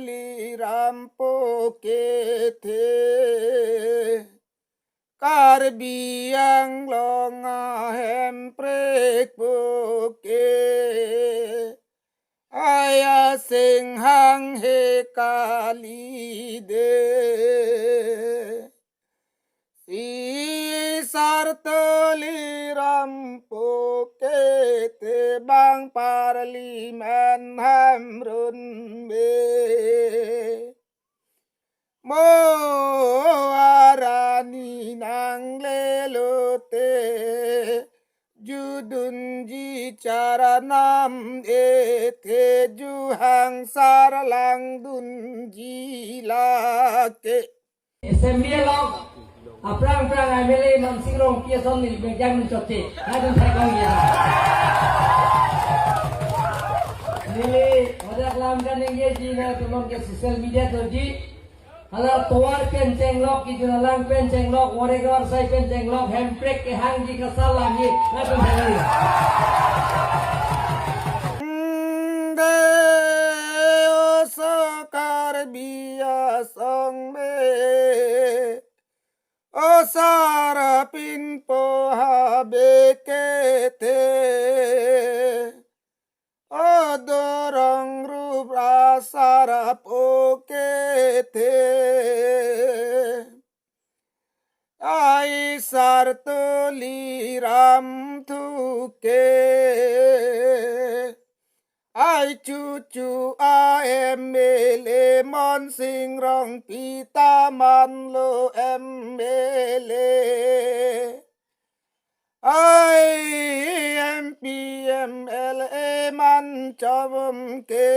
Sartoli Rampokete Karbi Anglong Hemprek Poke Aya Sing Hang He Kali De Si Sartoli Rampokete Bang Parlimen Hamrun Be Mo Arani Nang Lelote Judun ji charanam ete juhang saralang dun ji lake. Assembly log aprang prang MLA Mansing rong kia son ni bejang mencoci ada saya kau ya nili odak lam kan ye ji na tumon ke social media to ji hala towar pen cheng lok ki juna lang pen cheng lok waregar sai pen cheng lok hemprek ke hang ji ka salam ye na pen cheng lok. De osokar biya song me o sarapin po habekete o dorong rubra sarapokete ai sartoli ram thuke ai chu chu a em le mon sing rong pita man lo em le ai M P M L A man chom ke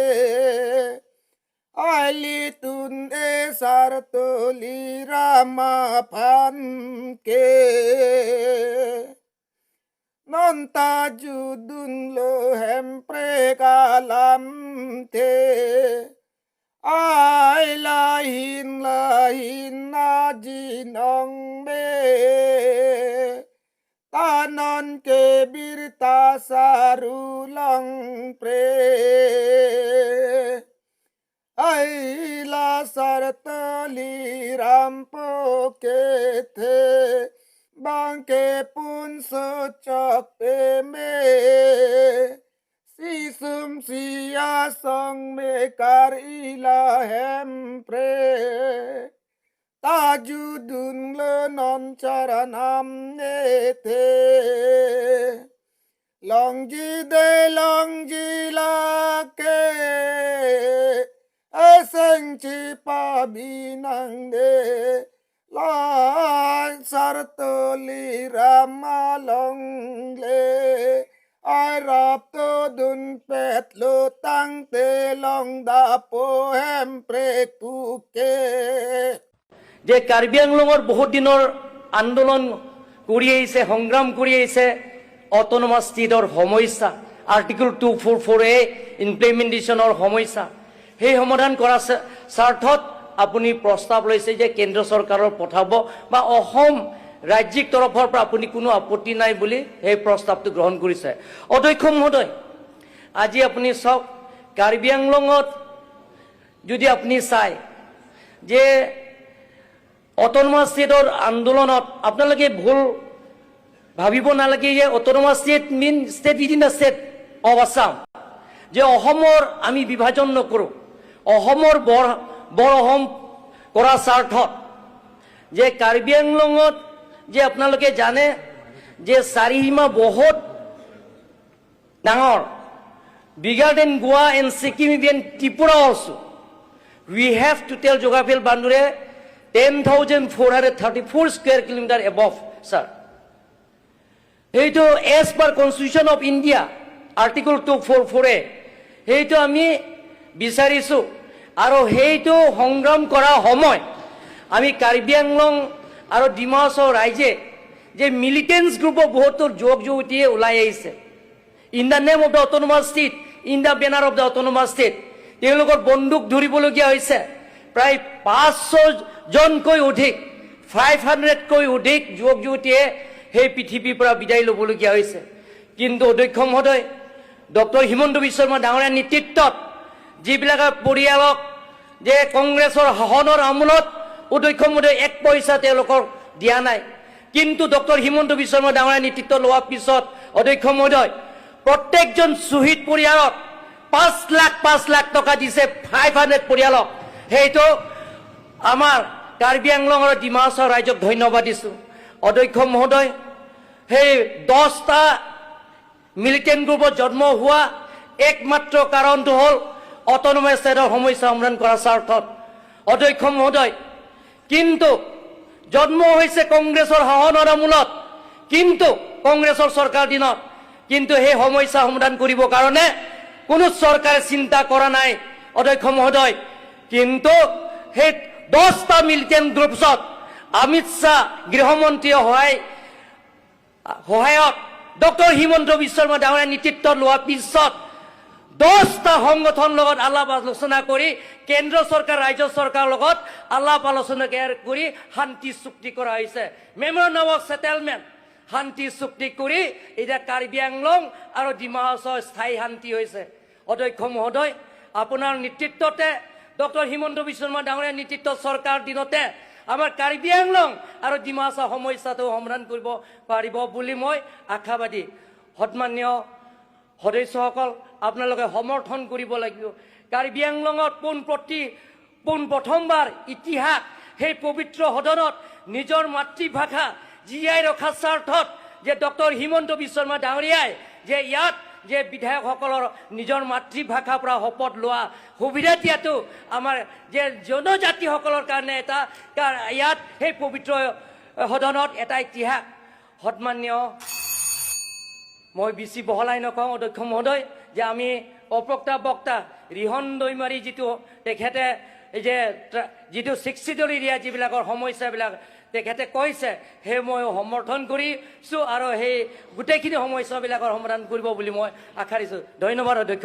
ai li tun e sartoli rama phan ke non ta judun lo hempre kalam te ai la hin la hin na ji nong me ta non ke bir ta saru long pre ai la sartoli rampokete bangke pun socok pe me si sum siya song me kar ila hem pre ta judun le non charanam ne te long ji de long ji la ke aseng chi pa bi nang de la sartoli rama long le ai rap to dun pet lo tang te long da po hem pre tu ke. যে কাৰ্বি আংলঙৰ বহুত দিনৰ আন্দোলন কৰি আহিছে, সংগ্ৰাম কৰি আহিছে, অট'নমাছ ষ্টেটৰ সমস্যা, Article 244A ইমপ্লিমেণ্টেশ্যনৰ সমস্যা, সেই সমাধান কৰাৰ স্বাৰ্থত আপুনি প্ৰস্তাৱ লৈছে যে কেন্দ্ৰ চৰকাৰৰ পঠাব বা অসম ৰাজ্যিক তৰফৰ পৰা আপুনি কোনো আপত্তি নাই বুলি সেই প্ৰস্তাৱটো গ্ৰহণ কৰিছে। অধ্যক্ষ মহোদয়, আজি আপুনি চাওক, কাৰ্বি আংলঙত যদি আপুনি চায় যে অট'নমাছ ষ্টেটৰ আন্দোলনত আপোনালোকে ভুল ভাবিব নালাগে যে autonomous state mean state within the state of Assam, যে অসমৰ আমি বিভাজন নকৰোঁ। অসমৰ বৰ বৰ অসম কৰাৰ স্বাৰ্থত যে কাৰ্বি আংলঙত যে আপোনালোকে জানে যে চাৰিসীমা বহুত ডাঙৰ, bigger than Goa and Sikkim, even Tripura also. We have total geographical boundary 10,434 square kilometer above, sir. সেইটো as per Constitution of India, Article 244A, সেইটো আমি বিচাৰিছোঁ। আৰু সেইটো সংগ্ৰাম কৰাৰ সময় আমি কাৰ্বি আংলং আৰু ডিমাহাচাও ৰাইজে যে মিলিটেণ্টছ গ্ৰুপৰ বহুতো যুৱক যুৱতীয়ে ওলাই আহিছে in the name of the autonomous state, in the banner of the autonomous state, তেওঁলোকৰ বন্দুক ধৰিবলগীয়া হৈছে। প্ৰায় 500 জনকৈ অধিক, 500তকৈ অধিক যুৱক যুৱতীয়ে সেই পৃথিৱীৰ পৰা বিদায় ল'বলগীয়া হৈছে। কিন্তু অধ্যক্ষ মহোদয়, ডক্টৰ হিমন্ত বিশ্ব শৰ্মা ডাঙৰীয়াৰ নেতৃত্বত যিবিলাকৰ পৰিয়ালক যে কংগ্ৰেছৰ শাসনৰ আমোলত অধ্যক্ষ মহোদয় এক পইচা তেওঁলোকক দিয়া নাই। কিন্তু ডক্টৰ হিমন্ত বিশ্ব শৰ্মা ডাঙৰীয়া নেতৃত্ব লোৱাৰ পিছত, অধ্যক্ষ মহোদয়, প্ৰত্যেকজন শ্বহীদ পৰিয়ালক 5 লাখ 5 লাখ টকা দিছে, 500 পৰিয়ালক। সেইটো আমাৰ কাৰ্বি আংলং আৰু ডিমা হাছাও ৰাইজক ধন্যবাদ দিছোঁ। অধ্যক্ষ মহোদয়, সেই 10টা মিলিটেণ্ট গ্ৰুপত জন্ম হোৱা একমাত্ৰ কাৰণটো হ'ল অট'নমাছ ষ্টেটৰ সমস্যা সমাধান কৰাৰ স্বাৰ্থত, অধ্যক্ষ মহোদয়। কিন্তু জন্ম হৈছে কংগ্ৰেছৰ শাসনৰ আমোলত, কিন্তু কংগ্ৰেছৰ চৰকাৰ দিনত, কিন্তু সেই সমস্যা সমাধান কৰিবৰ কাৰণে কোনো চৰকাৰে চিন্তা কৰা নাই, অধ্যক্ষ মহোদয়। কিন্তু সেই 10টা মিলিটেণ্ট গ্ৰুপছত অমিত শ্বাহ গৃহমন্ত্ৰীয়ে সহায়ত ডক্টৰ হিমন্ত বিশ্ব শৰ্মা ডাঙৰীয়া নেতৃত্ব লোৱাৰ পিছত 10টা সংগঠনৰ লগত আলাপ আলোচনা কৰি, কেন্দ্ৰ চৰকাৰ, ৰাজ্য চৰকাৰৰ লগত আলাপ আলোচনা কৰি শান্তি চুক্তি কৰা হৈছে। মেমৰেণ্ডাম অফ ছেটেলমেণ্ট, শান্তি চুক্তি কৰি এতিয়া কাৰ্বি আংলং আৰু ডিমা হাছাও স্থায়ী শান্তি হৈছে। অধ্যক্ষ মহোদয়, আপোনাৰ নেতৃত্বতে, ডক্টৰ হিমন্ত বিশ্ব শৰ্মা ডাঙৰীয়াৰ নেতৃত্ব চৰকাৰ দিনতে আমাৰ কাৰ্বি আংলং আৰু ডিমা হাছাও সমস্যাটো সমাধান কৰিব পাৰিব বুলি মই আশাবাদী। সন্মানীয় সদস্যসকল, আপোনালোকে সমৰ্থন কৰিব লাগিব। কাৰ্বি আংলঙত পোন প্ৰথমবাৰ ইতিহাস, সেই পবিত্ৰ সদনত নিজৰ মাতৃভাষা জীয়াই ৰখাৰ স্বাৰ্থত যে ডক্টৰ হিমন্ত বিশ্ব শৰ্মা ডাঙৰীয়াই যে ইয়াত যে বিধায়কসকলৰ নিজৰ মাতৃভাষাৰ পৰা শপত লোৱা সুবিধা দিয়াটো আমাৰ যে জনজাতিসকলৰ কাৰণে এটা ইয়াত সেই পবিত্ৰ সদনত এটা ইতিহাস। সন্মানীয়, মই বেছি বহলাই নকওঁ, অধ্যক্ষ মহোদয়, যে আমি অপ্ৰক্তা বক্তা ৰিহন দৈমাৰী যিটো তেখেতে এই যে যিটো ছিক্স এৰিয়া যিবিলাকৰ সমস্যাবিলাক তেখেতে কৈছে, সেই মই সমৰ্থন কৰিছোঁ আৰু সেই গোটেইখিনি সমস্যাবিলাকৰ সমাধান কৰিব বুলি মই আশা দিছোঁ। ধন্যবাদ, অধ্যক্ষ।